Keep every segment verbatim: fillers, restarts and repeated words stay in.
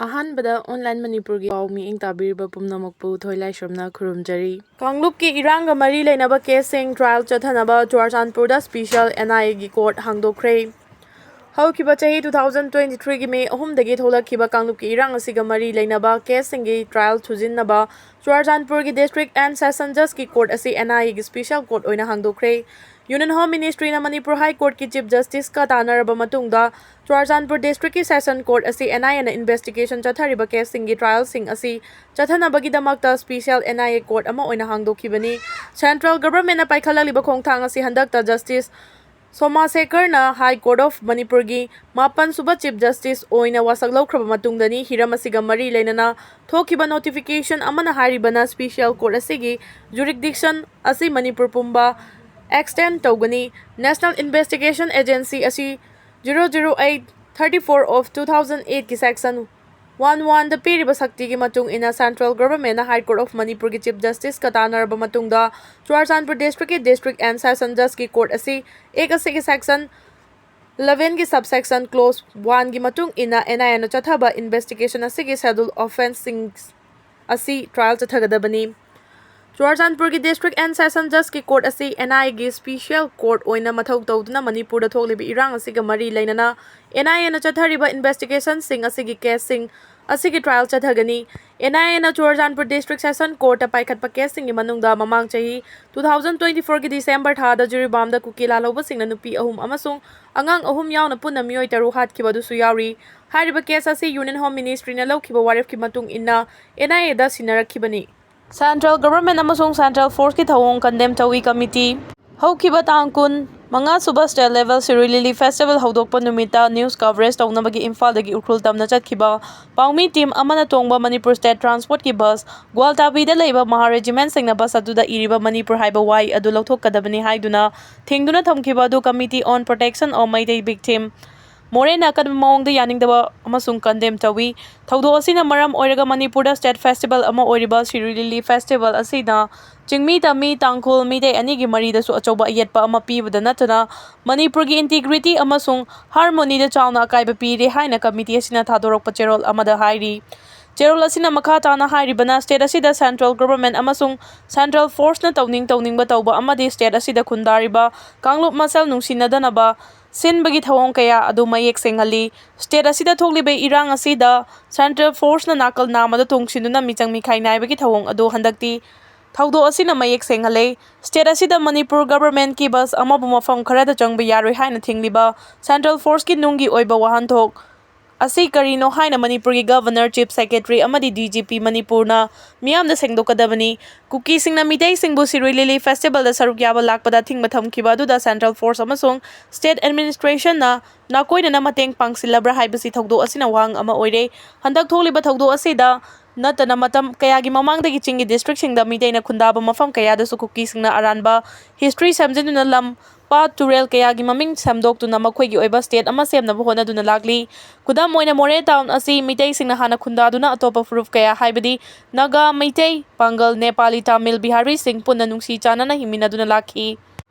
ꯑꯍꯥꯟꯕꯗ ꯑꯣꯟꯂꯥꯏꯟ ꯃꯅꯤꯄꯨꯔꯒꯤ ꯄꯥꯎ ꯃꯤꯠꯌꯦꯡ ꯇꯥꯕꯤꯔꯤꯕ ꯄꯨꯝꯅꯃꯛꯄꯨ ꯊꯣꯏ ꯂꯥꯏꯁ꯭ꯔꯝꯅ ꯈꯨꯔꯨꯝꯖꯔꯤ꯫ ꯀꯥꯡꯂꯨꯞꯀꯤ ꯏꯔꯥꯡꯒ ꯃꯔꯤ ꯂꯩꯅꯕ ꯀꯦꯁꯁꯤꯡ ꯇ꯭ꯔꯥꯏꯜ ꯆꯠꯊꯅꯕ ꯆꯨꯔꯥꯆꯥꯟꯄꯨꯔꯗ ꯁ꯭ꯄꯤꯁꯦꯜ ꯑꯦꯟ ꯑꯥꯏ ꯑꯦꯒꯤ ꯀꯣꯔꯠ ꯍꯥꯡꯗꯣꯛꯈ꯭ꯔꯦ꯫ ꯍꯧꯈꯤꯕ ꯆꯍꯤ two thousand twenty threeꯒꯤ ꯃꯦ ꯑꯍꯨꯝꯗꯒꯤ ꯊꯣꯛꯂꯛꯈꯤꯕ ꯀꯥꯡꯂꯨꯞꯀꯤ ꯏꯔꯥꯡ ꯑꯁꯤꯒ ꯃꯔꯤ ꯂꯩꯅꯕ ꯀꯦꯁꯁꯤꯡꯒꯤ ꯇ꯭ꯔꯥꯏꯜ ꯊꯨꯖꯤꯟꯅꯕ ꯆꯨꯔꯥꯆꯥꯟꯄꯨꯔꯒꯤ ꯗꯤꯁꯇ꯭ꯔꯤꯛ ꯑꯦꯟ ꯁꯦꯁꯟ ꯖꯁꯀꯤ ꯀꯣꯔꯠ ꯑꯁꯤ ꯑꯦꯟ ꯑꯥꯏ ꯑꯦꯒꯤ ꯁ꯭ꯄꯤꯁꯦꯜ ꯀꯣꯔꯠ ꯑꯣꯏꯅ ꯍꯥꯡꯗꯣꯛꯈ꯭ꯔꯦ꯫ ꯌꯨꯅꯤꯌꯟ ꯍꯣꯝ ꯃꯤꯅꯤꯁꯇ꯭ꯔꯤꯅ ꯃꯅꯤꯄꯨꯔ ꯍꯥꯏ ꯀꯣꯔꯠꯀꯤ ꯆꯤꯐ ꯖꯁꯇꯤꯁꯀ ꯇꯥꯟꯅꯔꯕ ꯃꯇꯨꯡꯗ ꯆꯨꯔꯥꯆꯥꯟꯄꯨꯔ ꯗꯤꯁꯇ꯭ꯔꯤꯛꯀꯤ ꯁꯦꯁꯟ ꯀꯣꯔꯠ ꯑꯁꯤ ꯑꯦꯟ ꯑꯥꯏ ꯑꯦꯅ ꯏꯟꯚꯦꯁꯇꯤꯒꯦꯁꯟ ꯆꯠꯊꯔꯤꯕ ꯀꯦꯁꯁꯤꯡꯒꯤ ꯇ꯭ꯔꯥꯏꯜꯁꯤꯡ ꯑꯁꯤ ꯆꯠꯊꯅꯕꯒꯤꯗꯃꯛꯇ special N I A court ꯑꯃ ꯑꯣꯏꯅ ꯍꯥꯡꯗꯣꯛꯈꯤꯕꯅꯤ꯫ ꯁꯦꯟꯇ꯭ꯔꯦꯜ ꯒꯚꯔꯟꯃꯦꯟꯠꯅ ꯄꯥꯏꯈꯠꯂꯛꯂꯤꯕ ꯈꯣꯡꯊꯥꯡ ꯑꯁꯤ ꯍꯟꯗꯛꯇ ꯖꯁꯇꯤꯁ ꯁꯣꯃꯥꯁꯦꯀꯔꯅ ꯍꯥꯏ ꯀꯣꯔꯠ ꯑꯣꯐ ꯃꯅꯤꯄꯨꯔꯒꯤ ꯃꯥꯄꯟ ꯁꯨꯕ ꯆꯤꯐ ꯖꯁꯇꯤꯁ ꯑꯣꯏꯅ ꯋꯥꯁꯛ ꯂꯧꯈ꯭ꯔꯕ ꯃꯇꯨꯡꯗꯅꯤ꯫ ꯍꯤꯔꯝ ꯑꯁꯤꯒ ꯃꯔꯤ ꯂꯩꯅꯅ ꯊꯣꯛꯈꯤꯕ ꯅꯣꯇꯤꯐꯤꯀꯦꯁꯟ ꯑꯃꯅ ꯍꯥꯏꯔꯤꯕꯅ ꯁ꯭ꯄꯤꯁꯦꯜ ꯀꯣꯔꯠ ꯑꯁꯤꯒꯤ ꯖꯨꯔꯤꯛꯗꯤꯛꯁꯟ ꯑꯁꯤ ꯃꯅꯤꯄꯨꯔ ꯄꯨꯝꯕ ꯑꯦꯛꯁꯇꯦꯟ ꯇꯧꯒꯅꯤ꯫ ꯅꯦꯁꯅꯦꯜ ꯏꯟꯚꯦꯁꯇꯤꯒꯦꯁꯟ ꯑꯦꯖꯦꯟꯁꯤ ꯑꯁꯤ zero zero eight thirty four of two thousand eightꯀꯤ ꯁꯦꯛꯁꯟ one oneꯗ ꯄꯤꯔꯤꯕ ꯁꯛꯇꯤꯒꯤ ꯃꯇꯨꯡ ꯏꯟꯅ ꯁꯦꯟꯇ꯭ꯔꯦꯜ ꯒꯚꯔꯟꯃꯦꯟꯠꯅ ꯍꯥꯏ ꯀꯣꯔꯠ ꯑꯣꯐ ꯃꯅꯤꯄꯨꯔꯒꯤ ꯆꯤꯐ ꯖꯁꯇꯤꯁꯀ ꯇꯥꯟꯅꯔꯕ ꯃꯇꯨꯡꯗ ꯆꯨꯔꯥꯆꯥꯟꯄꯨꯔ ꯗꯤꯁꯇ꯭ꯔꯤꯛꯀꯤ ꯗꯤꯁꯇ꯭ꯔꯤꯛ ꯑꯦꯟ ꯁꯦꯁꯟ ꯖꯁꯀꯤ ꯀꯣꯔꯠ ꯑꯁꯤ ꯑꯦꯛ ꯑꯁꯤꯒꯤ ꯁꯦꯛꯁꯟ elevenꯒꯤ ꯁꯕ ꯁꯦꯛꯁꯟ ꯀ꯭ꯂꯣꯖ oneꯒꯤ ꯃꯇꯨꯡ ꯏꯟꯅ ꯑꯦꯟ ꯑꯥꯏ ꯑꯦꯅ ꯆꯠꯊꯕ ꯏꯟꯚꯦꯁꯇꯤꯒꯦꯁꯟ ꯑꯁꯤꯒꯤ ꯁꯦꯗꯨꯜ ꯑꯣꯐꯦꯟꯁꯁꯤꯡ ꯑꯁꯤ ꯇ꯭ꯔꯥꯏꯜ ꯆꯠꯊꯒꯗꯕꯅꯤ꯫ ꯆꯨꯔꯥꯆꯥꯟꯄꯨꯔꯒꯤ ꯗꯤꯁꯇ꯭ꯔꯤꯛ ꯑꯦꯟ ꯁꯦꯁꯟ ꯖꯁꯀꯤ ꯀꯣꯔꯠ ꯑꯁꯤ ꯑꯦꯟ ꯑꯥꯏ ꯑꯦꯒꯤ ꯁ꯭ꯄꯤꯁꯦꯜ ꯀꯣꯔꯠ ꯑꯣꯏꯅ ꯃꯊꯧ ꯇꯧꯗꯨꯅ ꯃꯅꯤꯄꯨꯔꯗ ꯊꯣꯛꯂꯤꯕ ꯏꯔꯥꯡ ꯑꯁꯤꯒ ꯃꯔꯤ ꯂꯩꯅꯅ ꯑꯦꯟ ꯑꯥꯏ ꯑꯦꯅ ꯆꯠꯊꯔꯤꯕ ꯏꯟꯚꯦꯁꯇꯤꯒꯦꯁꯟꯁꯤꯡ ꯑꯁꯤꯒꯤ ꯀꯦꯁꯁꯤꯡ ꯑꯁꯤꯒꯤ ꯇ꯭ꯔꯥꯏꯜ ꯆꯠꯊꯒꯅꯤ꯫ ꯑꯦꯟ ꯑꯥꯏ ꯑꯦꯅ ꯆꯨꯔꯥꯆꯥꯟꯄꯨꯔ ꯗꯤꯁꯇ꯭ꯔꯤꯛ ꯁꯦꯁꯟ ꯀꯣꯔꯠꯇ ꯄꯥꯏꯈꯠꯄ ꯀꯦꯁꯁꯤꯡꯒꯤ ꯃꯅꯨꯡꯗ ꯃꯃꯥꯡ ꯆꯍꯤ two thousand twenty fourꯒꯤ ꯗꯤꯁꯦꯝꯕꯔ ꯊꯥꯗ ꯖꯤꯔꯤꯕꯥꯝꯗ ꯀꯨꯀꯤ ꯂꯥꯜꯍꯧꯕꯁꯤꯡꯅ ꯅꯨꯄꯤ ꯑꯍꯨꯝ ꯑꯃꯁꯨꯡ ꯑꯉꯥꯡ ꯑꯍꯨꯝ ꯌꯥꯎꯅ ꯄꯨꯟꯅ ꯃꯤꯑꯣꯏ ꯇꯔꯨꯛ ꯍꯥꯠꯈꯤꯕ ꯑꯗꯨꯁꯨ ꯌꯥꯎꯔꯤ꯫ ꯍꯥꯏꯔꯤꯕ ꯀꯦꯁ ꯑꯁꯤ ꯌꯨꯅꯤꯌꯟ ꯍꯣꯝ ꯃꯤꯅꯤꯁꯇ꯭ꯔꯤꯅ ꯂꯧꯈꯤꯕ ꯋꯥꯔꯦꯞꯀꯤ ꯃꯇꯨꯡ ꯏꯟꯅ ꯑꯦꯟ ꯑꯥꯏ ꯑꯦꯗ ꯁꯤꯟꯅꯔꯛꯈꯤꯕꯅꯤ꯫ ꯁꯦꯟꯇ꯭ꯔꯦꯜ ꯒꯚꯔꯟꯃꯦꯟꯠ ꯑꯃꯁꯨꯡ ꯁꯦꯟꯇ꯭ꯔꯦꯜ ꯐꯣꯔꯁꯀꯤ ꯊꯧꯑꯣꯡ ꯀꯟꯗꯦꯝ ꯇꯧꯏ ꯀꯃꯤꯇꯤ꯫ ꯍꯧꯈꯤꯕ ꯇꯥꯡ ꯀꯨꯟ ꯃꯉꯥ ꯁꯨꯕ state level Shirui lily festival ꯍꯧꯗꯣꯛꯄ ꯅꯨꯃꯤꯠꯇ ꯅ꯭ꯌꯨꯁ ꯀꯚꯔꯦꯖ ꯇꯧꯅꯕꯒꯤ ꯏꯝꯐꯥꯜꯗꯒꯤ ꯎꯈ꯭ꯔꯨꯜ ꯇꯝꯅ ꯆꯠꯈꯤꯕ ꯄꯥꯎꯃꯤ ꯇꯤꯝ ꯑꯃꯅ ꯇꯣꯡꯕ ꯃꯅꯤꯄꯨꯔ ꯁ꯭ꯇꯦꯠ ꯇ꯭ꯔꯥꯟꯁꯄꯣꯔꯠꯀꯤ ꯕꯁ ꯒ꯭ꯋꯥꯜꯇꯥꯕꯤꯗ ꯂꯩꯕ ꯃꯍꯥ ꯔꯦꯖꯤꯃꯦꯟꯠꯁꯤꯡꯅ ꯕꯁ ꯑꯗꯨꯗ ꯏꯔꯤꯕ ꯃꯅꯤꯄꯨꯔ ꯍꯥꯏꯕ ꯋꯥꯍꯩ ꯑꯗꯨ ꯂꯧꯊꯣꯛꯀꯗꯕꯅꯤ ꯍꯥꯏꯗꯨꯅ ꯊꯤꯡꯗꯨꯅ ꯊꯝꯈꯤꯕ ꯑꯗꯨ Committee on Protection of Meitei Victim ꯃꯣꯔꯦꯅ ꯑꯀꯟꯕ ꯃꯑꯣꯡꯗ ꯌꯥꯅꯤꯡꯗꯕ ꯑꯃꯁꯨꯡ condemn ꯇꯧꯏ꯫ ꯊꯧꯗꯣꯛ ꯑꯁꯤꯅ ꯃꯔꯝ ꯑꯣꯏꯔꯒ ꯃꯅꯤꯄꯨꯔꯗ state festival ꯑꯃ ꯑꯣꯏꯔꯤꯕ ꯁꯤꯔꯣꯏ ꯂꯤꯂꯤ festival ꯑꯁꯤꯅ ꯆꯤꯡꯃꯤ ꯇꯝꯃꯤ ꯇꯥꯡꯈꯨꯜ ꯃꯤꯇꯩ ꯑꯅꯤꯒꯤ ꯃꯔꯤꯗꯁꯨ ꯑꯆꯧꯕ ꯑꯌꯦꯠꯄ ꯑꯃ ꯄꯤꯕꯗ ꯅꯠꯇꯅ ꯃꯅꯤꯄꯨꯔꯒꯤ integrity ꯑꯃꯁꯨꯡ harmonyꯗ ꯆꯥꯎꯅ ꯑꯀꯥꯏꯕ ꯄꯤꯔꯦ ꯍꯥꯏꯅ committee ꯑꯁꯤꯅ ꯊꯥꯗꯣꯔꯛꯄ ꯆꯦꯔꯣꯜ ꯑꯃꯗ ꯍꯥꯏꯔꯤ꯫ ꯆꯦꯔꯣꯜ ꯑꯁꯤꯅ ꯃꯈꯥ ꯇꯥꯅ ꯍꯥꯏꯔꯤꯕꯅ state ꯑꯁꯤꯗ central government ꯑꯃꯁꯨꯡ central forceꯅ ꯇꯧꯅꯤꯡ ꯇꯧꯅꯤꯡꯕ ꯇꯧꯕ ꯑꯃꯗꯤ state ꯑꯁꯤꯗ ꯈꯨꯟꯗꯥꯔꯤꯕ ꯀꯥꯡꯂꯨꯞ ꯃꯁꯦꯜ ꯅꯨꯡꯁꯤꯅꯗꯅꯕ ꯁꯤꯟꯕꯒꯤ ꯊꯧꯑꯣꯡ ꯀꯌꯥ ꯑꯗꯨ ꯃꯌꯦꯛ ꯁꯦꯡꯍꯜꯂꯤ꯫ State ꯑꯁꯤꯗ ꯊꯣꯛꯂꯤꯕ ꯏꯔꯥꯡ ꯑꯁꯤꯗ central forceꯅ ꯅꯥꯀꯜ ꯅꯥꯝꯃꯗ ꯇꯣꯡꯁꯤꯟꯗꯨꯅ ꯃꯤꯆꯪ ꯃꯤꯈꯥꯏ ꯅꯥꯏꯕꯒꯤ ꯊꯧꯑꯣꯡ ꯑꯗꯨ ꯍꯟꯗꯛꯇꯤ ꯊꯧꯗꯣꯛ ꯑꯁꯤꯅ ꯃꯌꯦꯛ ꯁꯦꯡꯍꯜꯂꯦ꯫ State ꯑꯁꯤꯗ ꯃꯅꯤꯄꯨꯔ governmentꯀꯤ bus ꯑꯃꯕꯨ ꯃꯐꯝ ꯈꯔꯗ ꯆꯪꯕ ꯌꯥꯔꯣꯏ ꯍꯥꯏꯅ ꯊꯤꯡꯂꯤꯕ central forceꯀꯤ ꯅꯨꯡꯒꯤ ꯑꯣꯏꯕ ꯋꯥꯍꯟꯊꯣꯛ ꯑꯁꯤ ꯀꯔꯤꯅꯣ ꯍꯥꯏꯅ ꯃꯅꯤꯄꯨꯔꯒꯤ governor, chief secretary ꯑꯃꯗꯤ D G P ꯃꯅꯤꯄꯨꯔꯅ ꯃꯤꯌꯥꯝꯗ ꯁꯦꯡꯗꯣꯛꯀꯗꯕꯅꯤ꯫ ꯀꯨꯀꯤꯁꯤꯡꯅ ꯃꯤꯇꯩꯁꯤꯡꯕꯨ ꯁꯤꯔꯣꯏ ꯂꯤꯂꯤ festivalꯗ ꯁꯔꯨꯛ ꯌꯥꯕ ꯂꯥꯛꯄꯗ ꯑꯊꯤꯡꯕ ꯊꯝꯈꯤꯕ ꯑꯗꯨꯗ central force ꯑꯃꯁꯨꯡ state administrationꯅ ꯅꯥꯀꯣꯏꯅꯅ ꯃꯇꯦꯡ ꯄꯥꯡꯁꯤꯜꯂꯕ꯭ꯔꯥ ꯍꯥꯏꯕꯁꯤ ꯊꯧꯗꯣꯛ ꯑꯁꯤꯅ ꯋꯥꯍꯪ ꯑꯃ ꯑꯣꯏꯔꯦ꯫ ꯍꯟꯗꯛ ꯊꯣꯛꯂꯤꯕ ꯊꯧꯗꯣꯛ ꯑꯁꯤꯗ ꯅꯠꯇꯅ ꯃꯇꯝ ꯀꯌꯥꯒꯤ ꯃꯃꯥꯡꯗꯒꯤ ꯆꯤꯡꯒꯤ districtꯁꯤꯡꯗ ꯃꯤꯇꯩꯅ ꯈꯨꯟꯗꯥꯕ ꯃꯐꯝ ꯀꯌꯥꯗꯁꯨ ꯀꯨꯀꯤꯁꯤꯡꯅ ꯑꯔꯥꯟꯕ history ꯁꯦꯝꯖꯤꯟꯗꯨꯅ ꯂꯝ, ꯄꯥꯠ, ꯇꯨꯔꯦꯜ ꯀꯌꯥꯒꯤ ꯃꯃꯤꯡ ꯁꯦꯝꯗꯣꯛꯇꯨꯅ ꯃꯈꯣꯏꯒꯤ ꯑꯣꯏꯕ state ꯑꯃ ꯁꯦꯝꯅꯕ ꯍꯣꯠꯅꯗꯨꯅ ꯂꯥꯛꯂꯤ꯫ ꯈꯨꯗꯝ ꯑꯣꯏꯅ ꯃꯣꯔꯦ town ꯑꯁꯤ ꯃꯤꯇꯩꯁꯤꯡꯅ ꯍꯥꯟꯅ ꯈꯨꯟꯗꯥꯗꯨꯅ ꯑꯇꯣꯞꯄ ꯐꯨꯔꯨꯞ ꯀꯌꯥ ꯍꯥꯏꯕꯗꯤ ꯅꯥꯒꯥ, ꯃꯩꯇꯩ, ꯄꯥꯡꯒꯜ, ꯅꯦꯄꯥꯂꯤ, ꯇꯥꯃꯤꯜ, ꯕꯤꯍꯥꯔꯤꯁꯤꯡ ꯄꯨꯟꯅ ꯅꯨꯡꯁꯤ ꯆꯥꯟꯅꯅ ꯍꯤꯡꯃꯤꯟꯅꯗꯨꯅ ꯂꯥꯛꯈꯤ꯫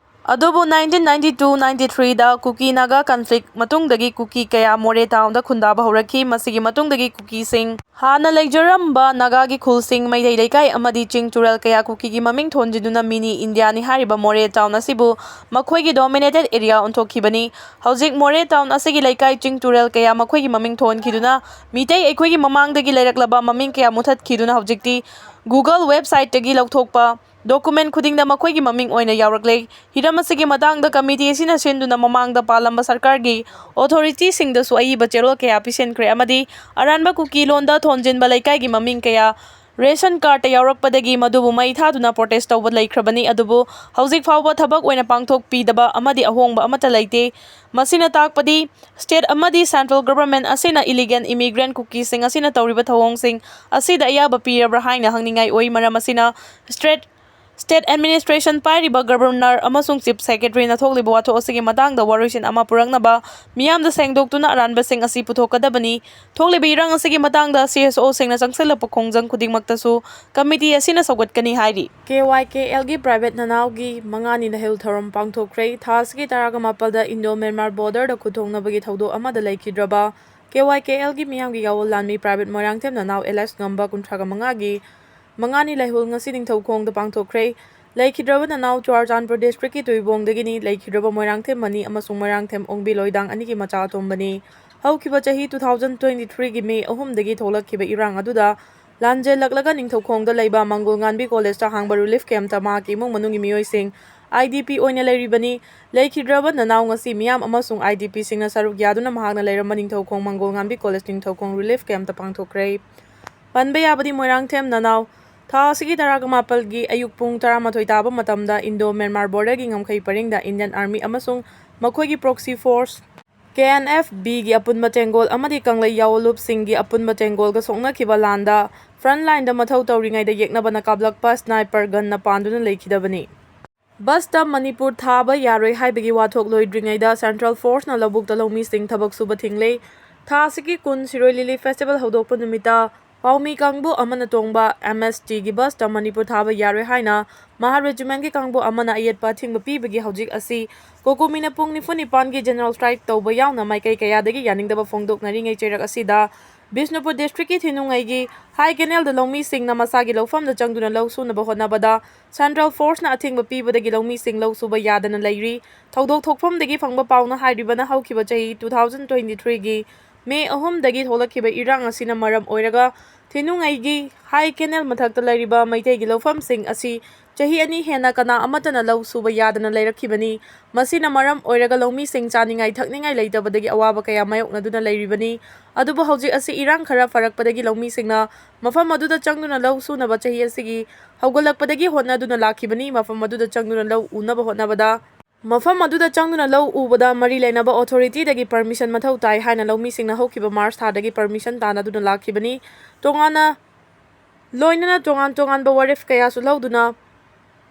ꯑꯗꯨꯕꯨ nineteen ninety two ninety threeꯗ ꯀꯨꯀꯤ ꯅꯥꯒꯥ conflict ꯃꯇꯨꯡꯗꯒꯤ ꯀꯨꯀꯤ ꯀꯌꯥ ꯃꯣꯔꯦ townꯗ ꯈꯨꯟꯗꯥꯕ ꯍꯧꯔꯛꯈꯤ꯫ ꯃꯁꯤꯒꯤ ꯃꯇꯨꯡꯗꯒꯤ ꯀꯨꯀꯤꯁꯤꯡ ꯍꯥꯟꯅ ꯂꯩꯖꯔꯝꯕ ꯅꯥꯒꯥꯒꯤ ꯈꯨꯜꯁꯤꯡ, ꯃꯩꯇꯩ ꯂꯩꯀꯥꯏ ꯑꯃꯗꯤ ꯆꯤꯡ ꯇꯨꯔꯦꯜ ꯀꯌꯥ ꯀꯨꯀꯤꯒꯤ ꯃꯃꯤꯡ ꯊꯣꯟꯖꯤꯟꯗꯨꯅ mini Indiaꯅꯤ ꯍꯥꯏꯔꯤꯕ ꯃꯣꯔꯦ town ꯑꯁꯤꯕꯨ ꯃꯈꯣꯏꯒꯤ dominated area ꯑꯣꯟꯊꯣꯛꯈꯤꯕꯅꯤ꯫ ꯍꯧꯖꯤꯛ ꯃꯣꯔꯦ town ꯑꯁꯤꯒꯤ ꯂꯩꯀꯥꯏ, ꯆꯤꯡ ꯇꯨꯔꯦꯜ ꯀꯌꯥ ꯃꯈꯣꯏꯒꯤ ꯃꯃꯤꯡ ꯊꯣꯟꯈꯤꯗꯨꯅ ꯃꯤꯇꯩ ꯑꯩꯈꯣꯏꯒꯤ ꯃꯃꯥꯡꯗꯒꯤ ꯂꯩꯔꯛꯂꯕ ꯃꯃꯤꯡ ꯀꯌꯥ ꯃꯨꯊꯠꯈꯤꯗꯨꯅ ꯍꯧꯖꯤꯛꯇꯤ Google websiteꯇꯒꯤ ꯂꯧꯊꯣꯛꯄ document ꯈꯨꯗꯤꯡꯗ ꯃꯈꯣꯏꯒꯤ ꯃꯃꯤꯡ ꯑꯣꯏꯅ ꯌꯥꯎꯔꯛꯂꯦ꯫ ꯍꯤꯔꯝ ꯑꯁꯤꯒꯤ ꯃꯇꯥꯡꯗ committee ꯑꯁꯤꯅ ꯁꯤꯟꯗꯨꯅ ꯃꯃꯥꯡꯗ ꯄꯥꯜꯂꯝꯕ ꯁꯔꯀꯥꯔꯒꯤ authorityꯁꯤꯡꯗꯁꯨ ꯑꯏꯕ ꯆꯦꯔꯣꯜ ꯀꯌꯥ ꯄꯤꯁꯤꯟꯈ꯭ꯔꯦ ꯑꯃꯗꯤ ꯑꯔꯥꯟꯕ ꯀꯨꯀꯤ ꯂꯣꯟꯗ ꯊꯣꯟꯖꯤꯟꯕ ꯂꯩꯀꯥꯏꯒꯤ ꯃꯃꯤꯡ ꯀꯌꯥ ration cardꯇ ꯌꯥꯎꯔꯛꯄꯗꯒꯤ ꯃꯗꯨꯕꯨ ꯃꯩ ꯊꯥꯗꯨꯅ protest ꯇꯧꯕ ꯂꯩꯈ꯭ꯔꯕꯅꯤ꯫ ꯑꯗꯨꯕꯨ ꯍꯧꯖꯤꯛ ꯐꯥꯎꯕ ꯊꯕꯛ ꯑꯣꯏꯅ ꯄꯥꯡꯊꯣꯛꯄꯤꯗꯕ ꯑꯃꯗꯤ ꯑꯍꯣꯡꯕ ꯑꯃꯠꯇ ꯂꯩꯇꯦ꯫ ꯃꯁꯤꯅ ꯇꯥꯛꯄꯗꯤ state ꯑꯃꯗꯤ central government ꯑꯁꯤꯅ illegal immigrant ꯀꯨꯀꯤꯁꯤꯡ ꯑꯁꯤꯅ ꯇꯧꯔꯤꯕ ꯊꯧꯑꯣꯡꯁꯤꯡ ꯑꯁꯤꯗ ꯑꯌꯥꯕ ꯄꯤꯔꯕ꯭ꯔꯥ ꯍꯥꯏꯅ ꯍꯪꯅꯤꯡꯉꯥꯏ ꯑꯣꯏ꯫ ꯃꯔꯝ ꯑꯁꯤꯅ state State Administration ꯄꯥꯏꯔꯤꯕ Governor ꯑꯃꯁꯨꯡ Chief Secretaryꯅ ꯊꯣꯛꯂꯤꯕ ꯋꯥꯊꯣꯛ ꯑꯁꯤꯒꯤ ꯃꯇꯥꯡꯗ ꯋꯥꯔꯣꯏꯁꯤꯟ ꯑꯃ ꯄꯨꯔꯛꯅꯕ ꯃꯤꯌꯥꯝꯗ ꯁꯦꯡꯗꯣꯛꯇꯨꯅ ꯑꯔꯥꯟꯕꯁꯤꯡ ꯑꯁꯤ ꯄꯨꯊꯣꯛꯀꯗꯕꯅꯤ꯫ ꯊꯣꯛꯂꯤꯕ ꯏꯔꯥꯡ ꯑꯁꯤꯒꯤ ꯃꯇꯥꯡꯗ CSOꯁꯤꯡꯅ ꯆꯪꯁꯤꯜꯂꯛꯄ ꯈꯣꯡꯖꯪ ꯈꯨꯗꯤꯡꯃꯛꯇꯁꯨ committee ꯑꯁꯤꯅ ꯁꯧꯒꯠꯀꯅꯤ ꯍꯥꯏꯔꯤ꯫ KYKLꯒꯤ private ꯅꯅꯥꯎꯒꯤ ꯃꯉꯥꯅꯤ ꯂꯩꯍꯧ ꯊꯧꯔꯝ ꯄꯥꯡꯊꯣꯛꯈ꯭ꯔꯦ꯫ ꯊꯥ ꯑꯁꯤꯒꯤ ꯇꯔꯥꯒ ꯃꯥꯄꯜꯗ Indo Myanmar borderꯗ ꯈꯨꯠꯊꯣꯡꯅꯕꯒꯤ ꯊꯧꯗꯣꯛ ꯑꯃꯗ ꯂꯩꯈꯤꯗ꯭ꯔꯕ KYKLꯒꯤ ꯃꯤꯌꯥꯝꯒꯤ ꯌꯥꯑꯣꯜ ꯂꯥꯟꯃꯤ private ꯃꯣꯏꯔꯥꯡꯊꯦꯝ ꯅꯅꯥꯎ ꯑꯦꯂꯦꯛꯁ ꯉꯝꯕ ꯀꯨꯟꯊ꯭ꯔꯥꯒ ꯃꯉꯥꯒꯤ ꯃꯉꯥꯅꯤ ꯂꯩꯍꯧ ꯉꯁꯤ ꯅꯤꯡꯊꯧꯈꯣꯡꯗ ꯄꯥꯡꯊꯣꯛꯈ꯭ꯔꯦ꯫ ꯂꯩꯈꯤꯗ꯭ꯔꯕ ꯅꯅꯥꯎ ꯆꯨꯔꯥꯆꯥꯟꯄꯨꯔ districtꯀꯤ ꯇꯨꯏꯕꯣꯡꯗꯒꯤꯅꯤ꯫ ꯂꯩꯈꯤꯗ꯭ꯔꯕ ꯃꯣꯏꯔꯥꯡꯊꯦꯝ ꯃꯅꯤ ꯑꯃꯁꯨꯡ ꯃꯣꯏꯔꯥꯡꯊꯦꯝ ꯑꯣꯡꯕꯤ ꯂꯣꯏꯗꯥꯡ ꯑꯅꯤꯒꯤ ꯃꯆꯥ ꯑꯇꯣꯝꯕꯅꯤ꯫ ꯍꯧꯈꯤꯕ ꯆꯍꯤ two thousand twenty threeꯒꯤ May ꯑꯍꯨꯝꯗꯒꯤ ꯊꯣꯛꯂꯛꯈꯤꯕ ꯏꯔꯥꯡ ꯑꯗꯨꯗ ꯂꯥꯟꯖꯦꯜꯂꯛꯂꯒ ꯅꯤꯡꯊꯧꯈꯣꯡꯗ ꯂꯩꯕ ꯃꯪꯒꯣꯜ ꯉꯥꯟꯕꯤ collegeꯇ ꯍꯥꯡꯕ relief campꯇ ꯃꯍꯥꯛꯀꯤ ꯏꯃꯨꯡ ꯃꯅꯨꯡꯒꯤ ꯃꯤꯑꯣꯏꯁꯤꯡ IDP ꯑꯣꯏꯅ ꯂꯩꯔꯤꯕꯅꯤ꯫ ꯂꯩꯈꯤꯗ꯭ꯔꯕ ꯅꯅꯥꯎ ꯉꯁꯤ ꯃꯤꯌꯥꯝ ꯑꯃꯁꯨꯡ IDPꯁꯤꯡꯅ ꯁꯔꯨꯛ ꯌꯥꯗꯨꯅ ꯃꯍꯥꯛꯅ ꯂꯩꯔꯝꯕ ꯅꯤꯡꯊꯧꯈꯣꯡ ꯃꯪꯒꯣꯜ ꯉꯥꯟꯕꯤ college ꯅꯤꯡꯊꯧꯈꯣꯡ relief campꯇ ꯄꯥꯡꯊꯣꯛꯈ꯭ꯔꯦ꯫ ꯄꯟꯕ ꯌꯥꯕꯗꯤ ꯃꯣꯏꯔꯥꯡꯊꯦꯝ ꯅꯅꯥꯎ ꯊꯥ ꯑꯁꯤꯒꯤ ꯇꯔꯥꯒ ꯃꯥꯄꯜꯒꯤ ꯑꯌꯨꯛ ꯄꯨꯡ ꯇꯔꯥꯃꯥꯊꯣꯏ ꯇꯥꯕ ꯃꯇꯝꯗ Indo Myanmar borderꯒꯤ ꯉꯝꯈꯩ ꯄꯔꯤꯡꯗ Indian Army ꯑꯃꯁꯨꯡ ꯃꯈꯣꯏꯒꯤ proxy force KNFBꯒꯤ ꯑꯄꯨꯟꯕ ꯇꯦꯡꯒꯣꯜ ꯑꯃꯗꯤ ꯀꯪꯂꯩ ꯌꯥꯑꯣꯜꯂꯨꯞꯁꯤꯡꯒꯤ ꯑꯄꯨꯟꯕ ꯇꯦꯡꯒꯣꯜꯒ ꯁꯣꯛꯅꯈꯤꯕ ꯂꯥꯟꯗ front lineꯗ ꯃꯊꯧ ꯇꯧꯔꯤꯉꯩꯗ ꯌꯦꯛꯅꯕꯅ ꯀꯥꯞꯂꯛꯄ sniper gunꯅ ꯄꯥꯟꯗꯨꯅ ꯂꯩꯈꯤꯗꯕꯅꯤ꯫ Busꯇ ꯃꯅꯤꯄꯨꯔ ꯊꯥꯕ ꯌꯥꯔꯣꯏ ꯍꯥꯏꯕꯒꯤ ꯋꯥꯊꯣꯛ ꯂꯣꯏꯗ꯭ꯔꯤꯉꯩꯗ central forceꯅ ꯂꯧꯕꯨꯛꯇ ꯂꯧꯃꯤꯁꯤꯡ ꯊꯕꯛ ꯁꯨꯕ ꯊꯤꯡꯂꯦ꯫ ꯊꯥ ꯑꯁꯤꯒꯤ ꯀꯨꯟ ꯁꯤꯔꯣꯏ lily festival ꯍꯧꯗꯣꯛꯄ ꯅꯨꯃꯤꯠꯇ ꯄꯥꯎꯃꯤ ꯀꯥꯡꯕꯨ ꯑꯃꯅ ꯇꯣꯡꯕ MSTꯒꯤ busꯇ ꯃꯅꯤꯄꯨꯔ ꯊꯥꯕ ꯌꯥꯔꯣꯏ ꯍꯥꯏꯅ Mahar regimentꯀꯤ ꯀꯥꯡꯕꯨ ꯑꯃꯅ ꯑꯌꯦꯠꯄ ꯑꯊꯤꯡꯕ ꯄꯤꯕꯒꯤ ꯍꯧꯖꯤꯛ ꯑꯁꯤ ꯀꯣꯀꯣꯃꯤꯅ ꯄꯨꯡ ꯅꯤꯐꯨ ꯅꯤꯄꯥꯟꯒꯤ general strike ꯇꯧꯕ ꯌꯥꯎꯅ ꯃꯥꯏꯀꯩ ꯀꯌꯥꯗꯒꯤ ꯌꯥꯅꯤꯡꯗꯕ ꯐꯣꯡꯗꯣꯛꯅꯔꯤꯉꯩ ꯆꯩꯔꯛ ꯑꯁꯤꯗ ꯕꯤꯁꯅꯨꯄꯨꯔ districtꯀꯤ ꯊꯤꯅꯨꯡꯉꯩꯒꯤ High Canalꯗ ꯂꯧꯃꯤꯁꯤꯡꯅ ꯃꯁꯥꯒꯤ ꯂꯧꯐꯝꯗ ꯆꯪꯗꯨꯅ ꯂꯧ ꯁꯨꯅꯕ ꯍꯣꯠꯅꯕꯗ central forceꯅ ꯑꯊꯤꯡꯕ ꯄꯤꯕꯗꯒꯤ ꯂꯧꯃꯤꯁꯤꯡ ꯂꯧ ꯁꯨꯕ ꯌꯥꯗꯅ ꯂꯩꯔꯤ꯫ ꯊꯧꯗꯣꯛ ꯊꯣꯛꯐꯝꯗꯒꯤ ꯐꯪꯕ ꯄꯥꯎꯅ ꯍꯥꯏꯔꯤꯕꯅ ꯍꯧꯈꯤꯕ ꯆꯍꯤ two thousand twenty threeꯒꯤ May ꯑꯍꯨꯝꯗꯒꯤ ꯊꯣꯛꯂꯛꯈꯤꯕ ꯏꯔꯥꯡ ꯑꯁꯤꯅ ꯃꯔꯝ ꯑꯣꯏꯔꯒ ꯊꯤꯅꯨꯡꯉꯩꯒꯤ High Canal ꯃꯊꯛꯇ ꯂꯩꯔꯤꯕ ꯃꯩꯇꯩꯒꯤ ꯂꯧꯐꯝꯁꯤꯡ ꯑꯁꯤ ꯆꯍꯤ ꯑꯅꯤ ꯍꯦꯟꯅ ꯀꯅꯥ ꯑꯃꯠꯇꯅ ꯂꯧ ꯁꯨꯕ ꯌꯥꯗꯅ ꯂꯩꯔꯛꯈꯤꯕꯅꯤ꯫ ꯃꯁꯤꯅ ꯃꯔꯝ ꯑꯣꯏꯔꯒ ꯂꯧꯃꯤꯁꯤꯡ ꯆꯥꯅꯤꯡꯉꯥꯏ ꯊꯛꯅꯤꯡꯉꯥꯏ ꯂꯩꯇꯕꯗꯒꯤ ꯑꯋꯥꯕ ꯀꯌꯥ ꯃꯥꯌꯣꯛꯅꯗꯨꯅ ꯂꯩꯔꯤꯕꯅꯤ꯫ ꯑꯗꯨꯕꯨ ꯍꯧꯖꯤꯛ ꯑꯁꯤ ꯏꯔꯥꯡ ꯈꯔ ꯐꯔꯛꯄꯗꯒꯤ ꯂꯧꯃꯤꯁꯤꯡꯅ ꯃꯐꯝ ꯑꯗꯨꯗ ꯆꯪꯗꯨꯅ ꯂꯧ ꯁꯨꯅꯕ ꯆꯍꯤ ꯑꯁꯤꯒꯤ ꯍꯧꯒꯠꯂꯛꯄꯗꯒꯤ ꯍꯣꯠꯅꯗꯨꯅ ꯂꯥꯛꯈꯤꯕꯅꯤ꯫ ꯃꯐꯝ ꯑꯗꯨꯗ ꯆꯪꯗꯨꯅ ꯂꯧ ꯎꯅꯕ ꯍꯣꯠꯅꯕꯗ ꯃꯐꯝ ꯑꯗꯨꯗ ꯆꯪꯗꯨꯅ ꯂꯧ ꯎꯕꯗ ꯃꯔꯤ ꯂꯩꯅꯕ authorityꯗꯒꯤ permission ꯃꯊꯧ ꯇꯥꯏ ꯍꯥꯏꯅ ꯂꯧꯃꯤꯁꯤꯡꯅ ꯍꯧꯈꯤꯕ March ꯊꯥꯗꯒꯤ permission ꯇꯥꯟꯅꯗꯨꯅ ꯂꯥꯛꯈꯤꯕꯅꯤ꯫ ꯇꯣꯉꯥꯟꯅ ꯂꯣꯏꯅꯅ ꯇꯣꯉꯥꯟ ꯇꯣꯉꯥꯟꯕ ꯋꯥꯔꯦꯞ ꯀꯌꯥꯁꯨ ꯂꯧꯗꯨꯅ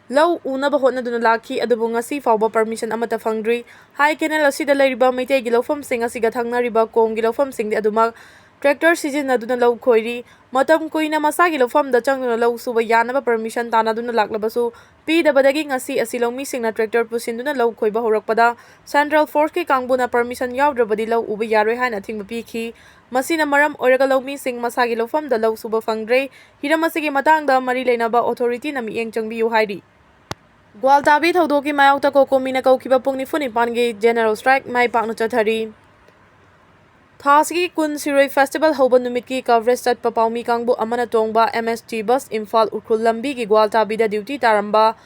ꯂꯧ ꯎꯅꯕ ꯍꯣꯠꯅꯗꯨꯅ ꯂꯥꯛꯈꯤ, ꯑꯗꯨꯕꯨ ꯉꯁꯤ ꯐꯥꯎꯕ permission ꯑꯃꯠꯇ ꯐꯪꯗ꯭ꯔꯤ꯫ ꯍꯥꯏ ꯀꯦꯅꯦꯜ ꯑꯁꯤꯗ ꯂꯩꯔꯤꯕ ꯃꯩꯇꯩꯒꯤ ꯂꯧꯐꯝꯁꯤꯡ ꯑꯁꯤꯒ ꯊꯪꯅꯔꯤꯕ ꯀꯣꯝꯒꯤ ꯂꯧꯐꯝꯁꯤꯡꯗꯤ ꯑꯗꯨꯃꯛ tractor ꯁꯤꯖꯤꯟꯅꯗꯨꯅ ꯂꯧ ꯈꯣꯏꯔꯤ꯫ ꯃꯇꯝ ꯀꯨꯏꯅ ꯃꯁꯥꯒꯤ ꯂꯧꯐꯝꯗ ꯆꯪꯗꯨꯅ ꯂꯧ ꯁꯨꯕ ꯌꯥꯅꯕ permission ꯇꯥꯟꯅꯗꯨꯅ ꯂꯥꯛꯂꯕꯁꯨ ꯄꯤꯗꯕꯗꯒꯤ ꯉꯁꯤ ꯑꯁꯤ ꯂꯧꯃꯤꯁꯤꯡꯅ tractor ꯄꯨꯁꯤꯟꯗꯨꯅ ꯂꯧ ꯈꯣꯏꯕ ꯍꯧꯔꯛꯄꯗ Central Forceꯀꯤ ꯀꯥꯡꯕꯨꯅ permission ꯌꯥꯎꯗ꯭ꯔꯕꯗꯤ ꯂꯧ ꯎꯕ ꯌꯥꯔꯣꯏ ꯍꯥꯏꯅ ꯑꯊꯤꯡꯕ ꯄꯤꯈꯤ꯫ ꯃꯁꯤꯅ ꯃꯔꯝ ꯑꯣꯏꯔꯒ ꯂꯧꯃꯤꯁꯤꯡ ꯃꯁꯥꯒꯤ ꯂꯧꯐꯝꯗ ꯂꯧ ꯁꯨꯕ ꯐꯪꯗ꯭ꯔꯦ꯫ ꯍꯤꯔꯝ ꯑꯁꯤꯒꯤ ꯃꯇꯥꯡꯗ ꯃꯔꯤ ꯂꯩꯅꯕ authorityꯅ ꯃꯤꯠꯌꯦꯡ ꯆꯪꯕꯤꯌꯨ ꯍꯥꯏꯔꯤ꯫ ꯒ꯭ꯋꯥꯜꯇꯥꯕꯤ ꯊꯧꯗꯣꯛꯀꯤ ꯃꯥꯌꯣꯛꯇ ꯀꯣꯀꯣꯃꯤꯅ ꯀꯧꯈꯤꯕ ꯄꯨꯡ ꯅꯤꯐꯨ ꯅꯤꯄꯥꯟꯒꯤ general strike ꯃꯥꯏ ꯄꯥꯛꯅ ꯆꯠꯊꯔꯤ꯫ ꯊꯥ ꯑꯁꯤꯒꯤ ꯀꯨꯟ ꯁꯤꯔꯣꯏ festival ꯍꯧꯕ ꯅꯨꯃꯤꯠꯀꯤ coverage ꯆꯠꯄ ꯄꯥꯎꯃꯤ ꯀꯥꯡꯕꯨ ꯑꯃꯅ ꯇꯣꯡꯕ MST bus ꯏꯝꯐꯥꯜ ꯎꯈ꯭ꯔꯨꯜ ꯂꯝꯕꯤꯒꯤ ꯒ꯭ꯋꯥꯜꯇꯥꯕꯤꯗ duty ꯇꯥꯔꯝꯕ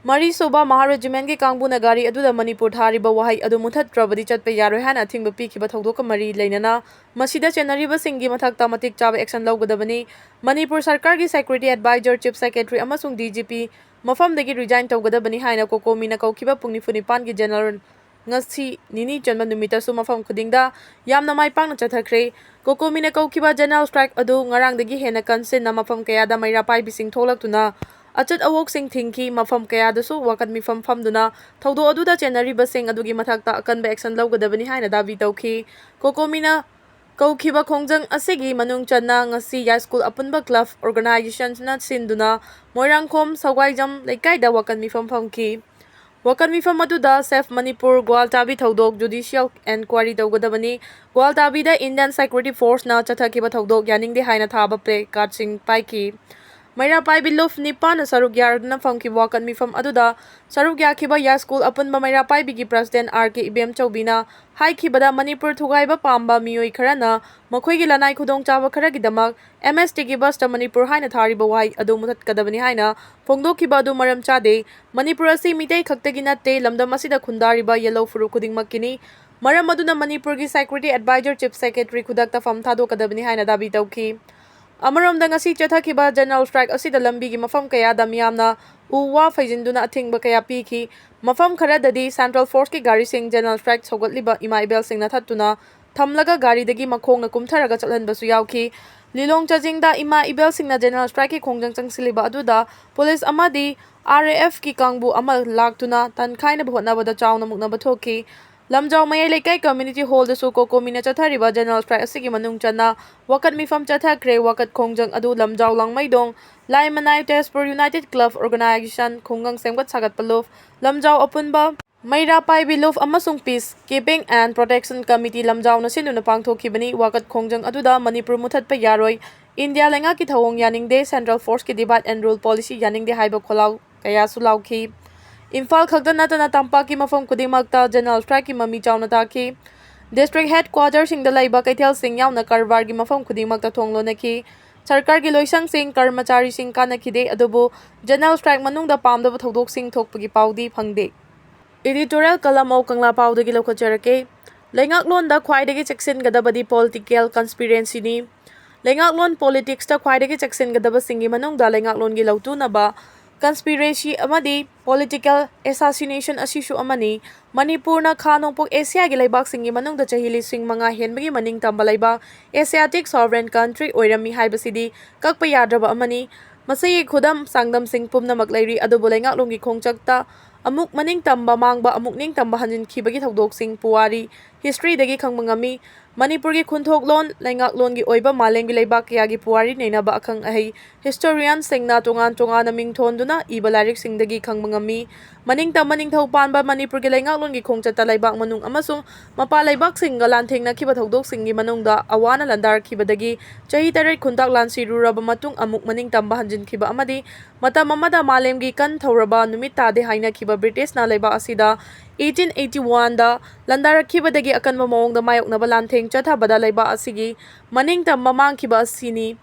ꯃꯔꯤꯁꯨꯕ Mahar Regimentꯀꯤ ꯀꯥꯡꯕꯨꯅ ꯒꯥꯔꯤ ꯑꯗꯨꯗ ꯃꯅꯤꯄꯨꯔ ꯊꯥꯔꯤꯕ ꯋꯥꯍꯩ ꯑꯗꯨ ꯃꯨꯊꯠꯇ꯭ꯔꯕꯗꯤ ꯆꯠꯄ ꯌꯥꯔꯣꯏ ꯍꯥꯏꯅ ꯑꯊꯤꯡꯕ ꯄꯤꯈꯤꯕ ꯊꯧꯗꯣꯛꯀ ꯃꯔꯤ ꯂꯩꯅꯅ ꯃꯁꯤꯗ ꯆꯦꯟꯅꯔꯤꯕꯁꯤꯡꯒꯤ ꯃꯊꯛꯇ ꯃꯇꯤꯛ ꯆꯥꯕ action ꯂꯧꯒꯗꯕꯅꯤ꯫ ꯃꯅꯤꯄꯨꯔ ꯁꯔꯀꯥꯔꯒꯤ security advisor, chief secretary ꯑꯃꯁꯨꯡ DGP ꯃꯐꯝꯗꯒꯤ resign ꯇꯧꯒꯗꯕꯅꯤ ꯍꯥꯏꯅ ꯀꯣꯀꯣꯃꯤꯅ ꯀꯧꯈꯤꯕ ꯄꯨꯡ ꯅꯤꯐꯨ ꯅꯤꯄꯥꯟꯒꯤ general ꯉꯁꯤ ꯅꯤꯅꯤ ꯆꯟꯕ ꯅꯨꯃꯤꯠꯇꯁꯨ ꯃꯐꯝ ꯈꯨꯗꯤꯡꯗ ꯌꯥꯝꯅ ꯃꯥꯏ ꯄꯥꯛꯅ ꯆꯠꯊꯈ꯭ꯔꯦ꯫ ꯀꯣꯀꯣꯃꯤꯅ ꯀꯧꯈꯤꯕ general strike ꯑꯗꯨ ꯉꯔꯥꯡꯗꯒꯤ ꯍꯦꯟꯅ ꯀꯟꯁꯤꯟꯅ ꯃꯐꯝ ꯀꯌꯥꯗ ꯃꯩꯔꯥ ꯄꯥꯏꯕꯤꯁꯤꯡ ꯊꯣꯛꯂꯛꯇꯨꯅ ꯑꯆꯠ ꯑꯋꯣꯛꯁꯤꯡ ꯊꯤꯡꯈꯤ꯫ ꯃꯐꯝ ꯀꯌꯥꯗꯁꯨ ꯋꯥꯀꯠ ꯃꯤꯐꯝ ꯐꯝꯗꯨꯅ ꯊꯧꯗꯣꯛ ꯑꯗꯨꯗ ꯆꯦꯟꯅꯔꯤꯕꯁꯤꯡ ꯑꯗꯨꯒꯤ ꯃꯊꯛꯇ ꯑꯀꯟꯕ action ꯂꯧꯒꯗꯕꯅꯤ ꯍꯥꯏꯅ ꯗꯥꯕꯤ ꯇꯧꯈꯤ꯫ ꯀꯣꯀꯣꯃꯤꯅ ꯀꯧꯈꯤꯕ ꯈꯣꯡꯖꯪ ꯑꯁꯤꯒꯤ ꯃꯅꯨꯡ ꯆꯟꯅ ꯉꯁꯤ ꯌꯥꯏꯁ꯭ꯀꯨꯜ ꯑꯄꯨꯟꯕ club organizationꯅ ꯁꯤꯟꯗꯨꯅ ꯃꯣꯏꯔꯥꯡꯈꯣꯝ ꯁꯧꯒꯥꯏꯖꯝ ꯂꯩꯀꯥꯏꯗ ꯋꯥꯀꯠ ꯃꯤꯐꯝ ꯐꯝꯈꯤ꯫ ꯋꯥꯀꯠ ꯃꯤꯐꯝ ꯑꯗꯨꯗ Save Manipur ꯒ꯭ꯋꯥꯜꯇꯥꯕꯤ ꯊꯧꯗꯣꯛ judicial enquiry ꯇꯧꯒꯗꯕꯅꯤ, ꯒ꯭ꯋꯥꯜꯇꯥꯕꯤꯗ Indian security forceꯅ ꯆꯠꯊꯈꯤꯕ ꯊꯧꯗꯣꯛ ꯌꯥꯅꯤꯡꯗꯦ ꯍꯥꯏꯅ ꯊꯥꯕ placardꯁꯤꯡ ꯄꯥꯏꯈꯤ꯫ ꯃꯩꯔꯥ ꯄꯥꯏꯕꯤ ꯂꯨꯞ ꯅꯤꯄꯥꯟꯅ ꯁꯔꯨꯛ ꯌꯥꯔꯗꯨꯅ ꯐꯝꯈꯤꯕ ꯋꯥꯀꯠ ꯃꯤꯐꯝ ꯑꯗꯨꯗ ꯁꯔꯨꯛ ꯌꯥꯈꯤꯕ ꯌꯥꯏꯁ꯭ꯀꯨꯜ ꯑꯄꯨꯟꯕ ꯃꯩꯔꯥ ꯄꯥꯏꯕꯤꯒꯤ president R K ꯏꯕꯦꯝꯆꯧꯕꯤꯅ ꯍꯥꯏꯈꯤꯕꯗ, ꯃꯅꯤꯄꯨꯔ ꯊꯨꯒꯥꯏꯕ ꯄꯥꯝꯕ ꯃꯤꯑꯣꯏ ꯈꯔꯅ ꯃꯈꯣꯏꯒꯤ ꯂꯅꯥꯏ ꯈꯨꯗꯣꯡꯆꯥꯕ ꯈꯔꯒꯤꯗꯃꯛ MSTꯒꯤ busꯇ ꯃꯅꯤꯄꯨꯔ ꯍꯥꯏꯅ ꯊꯥꯔꯤꯕ ꯋꯥꯍꯩ ꯑꯗꯨ ꯃꯨꯊꯠꯀꯗꯕꯅꯤ ꯍꯥꯏꯅ ꯐꯣꯡꯗꯣꯛꯈꯤꯕ ꯑꯗꯨ ꯃꯔꯝ ꯆꯥꯗꯦ꯫ ꯃꯅꯤꯄꯨꯔ ꯑꯁꯤ ꯃꯤꯇꯩ ꯈꯛꯇꯒꯤ ꯅꯠꯇꯦ, ꯂꯝꯗꯝ ꯑꯁꯤꯗ ꯈꯨꯟꯗꯥꯔꯤꯕ ꯌꯦꯜꯍꯧ ꯐꯨꯔꯨꯞ ꯈꯨꯗꯤꯡꯃꯛꯀꯤꯅꯤ꯫ ꯃꯔꯝ ꯑꯗꯨꯅ ꯃꯅꯤꯄꯨꯔꯒꯤ security advisor, chief secretary ꯈꯨꯗꯛꯇ ꯐꯝ ꯊꯥꯗꯣꯛꯀꯗꯕꯅꯤ ꯍꯥꯏꯅ ꯗꯥꯕꯤ ꯇꯧꯈꯤ꯫ ꯑꯃꯔꯣꯝꯗ, ꯉꯁꯤ ꯆꯠꯊꯈꯤꯕ general strike ꯑꯁꯤꯗ ꯂꯝꯕꯤꯒꯤ ꯃꯐꯝ ꯀꯌꯥꯗ ꯃꯤꯌꯥꯝꯅ ꯎ ꯋꯥ ꯐꯩꯖꯤꯟꯗꯨꯅ ꯑꯊꯤꯡꯕ ꯀꯌꯥ ꯄꯤꯈꯤ꯫ ꯃꯐꯝ ꯈꯔꯗꯗꯤ Central Forceꯀꯤ ꯒꯥꯔꯤꯁꯤꯡ general strike ꯁꯧꯒꯠꯂꯤꯕ ꯏꯃꯥ ꯏꯕꯦꯜꯁꯤꯡꯅ ꯊꯠꯇꯨꯅ ꯊꯝꯂꯒ ꯒꯥꯔꯤꯗꯒꯤ ꯃꯈꯣꯡꯅ ꯀꯨꯝꯊꯔꯒ ꯆꯠꯍꯟꯕꯁꯨ ꯌꯥꯎꯈꯤ꯫ ꯂꯤꯂꯣꯡ ꯆꯥꯖꯤꯡꯗ ꯏꯃꯥ ꯏꯕꯦꯜꯁꯤꯡꯅ general strikeꯀꯤ ꯈꯣꯡꯖꯪ ꯆꯪꯁꯤꯜꯂꯤꯕ ꯑꯗꯨꯗ ꯄꯨꯂꯤꯁ ꯑꯃꯗꯤ R A F ꯀꯤ ꯀꯥꯡꯕꯨ ꯑꯃ ꯂꯥꯛꯇꯨꯅ ꯇꯟꯈꯥꯏꯅꯕ ꯍꯣꯠꯅꯕꯗ ꯆꯥꯎꯅ ꯃꯨꯛꯅꯕ ꯊꯣꯛꯈꯤ꯫ ꯂꯝꯖꯥꯎ ꯃꯌꯥꯏ ꯂꯩꯀꯥꯏ community hall ꯗꯁꯨ ꯀꯣꯀꯣꯃꯤꯅ ꯆꯠꯊꯔꯤꯕ general strike ꯑꯁꯤꯒꯤ ꯃꯅꯨꯡ ꯆꯟꯅ ꯋꯥꯀꯠ ꯃꯤꯐꯝ ꯆꯠꯊꯈ꯭ꯔꯦ꯫ ꯋꯥꯀꯠ ꯈꯣꯡꯖꯪ ꯑꯗꯨ ꯂꯝꯖꯥꯎ ꯂꯥꯡꯃꯩꯗꯣꯡ, ꯂꯥꯏꯃꯅꯥꯏ ꯇꯦꯖꯄꯨꯔ United Club Organization, ꯈꯨꯡꯒꯪ ꯁꯦꯝꯒꯠ ꯁꯥꯒꯠꯄ ꯂꯨꯞ, ꯂꯝꯖꯥꯎ ꯑꯄꯨꯟꯕ ꯃꯩꯔꯥ ꯄꯥꯏꯕꯤ ꯂꯨꯞ ꯑꯃꯁꯨꯡ Peace Keeping and Protection Committee ꯂꯝꯖꯥꯎꯅ ꯁꯤꯟꯗꯨꯅ ꯄꯥꯡꯊꯣꯛꯈꯤꯕꯅꯤ꯫ ꯋꯥꯀꯠ ꯈꯣꯡꯖꯪ ꯑꯗꯨꯗ ꯃꯅꯤꯄꯨꯔ ꯃꯨꯊꯠꯄ ꯌꯥꯔꯣꯏ, ꯏꯟꯗꯤꯌꯥ ꯂꯩꯉꯥꯛꯀꯤ ꯊꯧꯑꯣꯡ ꯌꯥꯅꯤꯡꯗꯦ, Central Force ꯀꯤ divide and rule policy ꯌꯥꯅꯤꯡꯗꯦ ꯍꯥꯏꯕ ꯈꯣꯜꯂꯥꯎ ꯀꯌꯥꯁꯨ ꯂꯥꯎꯈꯤ꯫ ꯏꯝꯐꯥꯜ ꯈꯛꯇ ꯅꯠꯇꯅ ꯇꯝꯄꯥꯛꯀꯤ ꯃꯐꯝ ꯈꯨꯗꯤꯡꯃꯛꯇ general strike ꯀꯤ ꯃꯃꯤ ꯆꯥꯎꯅ ꯇꯥꯈꯤ꯫ District headquarter ꯁꯤꯡꯗ ꯂꯩꯕ ꯀꯩꯊꯦꯜꯁꯤꯡ ꯌꯥꯎꯅ ꯀꯔꯕꯥꯔꯒꯤ ꯃꯐꯝ ꯈꯨꯗꯤꯡꯃꯛꯇ ꯊꯣꯡ ꯂꯣꯟꯅꯈꯤ꯫ ꯁꯔꯀꯥꯔꯒꯤ ꯂꯣꯏꯁꯪꯁꯤꯡ, ꯀꯔꯃꯆꯥꯔꯤꯁꯤꯡ ꯀꯥꯅꯈꯤꯗꯦ, ꯑꯗꯨꯕꯨ general strike ꯃꯅꯨꯡꯗ ꯄꯥꯝꯗꯕ ꯊꯧꯗꯣꯛꯁꯤꯡ ꯊꯣꯛꯄꯒꯤ ꯄꯥꯎꯗꯤ ꯐꯪꯗꯦ꯫ Editorial column ꯑꯣ ꯀꯪꯂꯥ ꯄꯥꯎꯗꯒꯤ ꯂꯧꯈꯠꯆꯔꯛꯀꯦ꯫ ꯂꯩꯉꯥꯛꯂꯣꯟꯗ ꯈ꯭ꯋꯥꯏꯗꯒꯤ ꯆꯦꯛꯁꯤꯟꯒꯗꯕꯗꯤ political conspiracy ꯅꯤ꯫ ꯂꯩꯉꯥꯛꯂꯣꯟ politics ꯇ ꯈ꯭ꯋꯥꯏꯗꯒꯤ ꯆꯦꯛꯁꯤꯟꯒꯗꯕꯁꯤꯡꯒꯤ ꯃꯅꯨꯡꯗ ꯂꯩꯉꯥꯛꯂꯣꯟꯒꯤ ꯂꯧꯇꯨꯅꯕ conspiracy ꯑꯃꯗꯤ political assassination ꯑꯁꯤꯁꯨ ꯑꯃꯅꯤ꯫ ꯃꯅꯤꯄꯨꯔꯅ ꯈꯥ ꯅꯣꯡꯄꯣꯛ ꯑꯦꯁꯤꯌꯥꯒꯤ ꯂꯩꯕꯥꯛꯁꯤꯡꯒꯤ ꯃꯅꯨꯡꯗ ꯆꯍꯤ ꯂꯤꯁꯤꯡ ꯃꯉꯥ ꯍꯦꯟꯕꯒꯤ ꯃꯅꯤꯡ ꯇꯝꯕ ꯂꯩꯕꯥꯛ, Asiatic sovereign country ꯑꯣꯏꯔꯝꯃꯤ ꯍꯥꯏꯕꯁꯤꯗꯤ ꯀꯛꯄ ꯌꯥꯗ꯭ꯔꯕ ꯑꯃꯅꯤ꯫ ꯃꯁꯤꯒꯤ ꯈꯨꯗꯝ ꯆꯥꯡꯗꯝꯁꯤꯡ ꯄꯨꯝꯅꯃꯛ ꯂꯩꯔꯤ, ꯑꯗꯨꯕꯨ ꯂꯩꯉꯥꯛꯂꯣꯟꯒꯤ ꯈꯣꯡꯆꯠꯇ ꯑꯃꯨꯛ ꯃꯅꯤꯡ ꯇꯝꯕ ꯃꯥꯡꯕ, ꯑꯃꯨꯛ ꯅꯤꯡꯇꯝꯕ ꯍꯟꯖꯤꯟꯈꯤꯕꯒꯤ ꯊꯧꯗꯣꯛꯁꯤꯡ ꯄꯨꯋꯥꯔꯤ history ꯗꯒꯤ ꯈꯪꯕ ꯉꯝꯃꯤ꯫ ꯃꯅꯤꯄꯨꯔꯒꯤ ꯈꯨꯟꯊꯣꯛꯂꯣꯟ, ꯂꯩꯉꯥꯛꯂꯣꯟꯒꯤ ꯑꯣꯏꯕ ꯃꯥꯂꯦꯝꯒꯤ ꯂꯩꯕꯥꯛ ꯀꯌꯥꯒꯤ ꯄꯨꯋꯥꯔꯤ ꯅꯩꯅꯕ ꯑꯈꯪ ꯑꯍꯩ historian ꯁꯤꯡꯅ ꯇꯣꯉꯥꯟ ꯇꯣꯉꯥꯟꯅ ꯃꯤꯡ ꯊꯣꯟꯗꯨꯅ ꯏꯕ ꯂꯥꯏꯔꯤꯛꯁꯤꯡꯗꯒꯤ ꯈꯪꯕ ꯉꯝꯃꯤ꯫ ꯃꯅꯤꯡ ꯇꯝꯕ ꯅꯤꯡꯊꯧ ꯄꯥꯟꯕ ꯃꯅꯤꯄꯨꯔꯒꯤ ꯂꯩꯉꯥꯛꯂꯣꯟꯒꯤ ꯈꯣꯡꯆꯠꯇ ꯂꯩꯕꯥꯛ ꯃꯅꯨꯡ ꯑꯃꯁꯨꯡ ꯃꯄꯥꯟ ꯂꯩꯕꯥꯛꯁꯤꯡꯒ ꯂꯥꯟꯊꯦꯡꯅꯈꯤꯕ ꯊꯧꯗꯣꯛꯁꯤꯡꯒꯤ ꯃꯅꯨꯡꯗ ꯑꯋꯥꯅ ꯂꯥꯟꯗꯥꯔꯛꯈꯤꯕꯗꯒꯤ ꯆꯍꯤ ꯇꯔꯦꯠ ꯈꯨꯟꯇꯥꯛ ꯂꯥꯟꯁꯤꯔꯨꯔꯕ ꯃꯇꯨꯡ ꯑꯃꯨꯛ ꯃꯅꯤꯡ ꯇꯝꯕ ꯍꯟꯖꯤꯟꯈꯤꯕ ꯑꯃꯗꯤ ꯃꯇꯝ ꯑꯃꯗ ꯃꯥꯂꯦꯝꯒꯤ ꯀꯟ ꯊꯧꯔꯕ ꯅꯨꯃꯤꯠ ꯇꯥꯗꯦ ꯍꯥꯏꯅꯈꯤꯕ ꯕ꯭ꯔꯤꯇꯤꯁꯅ ꯂꯩꯕꯥꯛ ꯑꯁꯤꯗ eighteen eighty one ꯗ ꯂꯥꯟꯗꯥꯔꯛꯈꯤꯕꯗꯒꯤ ꯑꯀꯟꯕ ꯃꯑꯣꯡꯗ ꯃꯥꯌꯣꯛꯅꯕ ꯂꯥꯟꯊꯦꯡ ꯆꯠꯊꯕꯗ ꯂꯩꯕꯥꯛ ꯑꯁꯤꯒꯤ ꯃꯅꯤꯡ ꯇꯝꯕ ꯃꯥꯡꯈꯤꯕ ꯑꯁꯤꯅꯤ꯫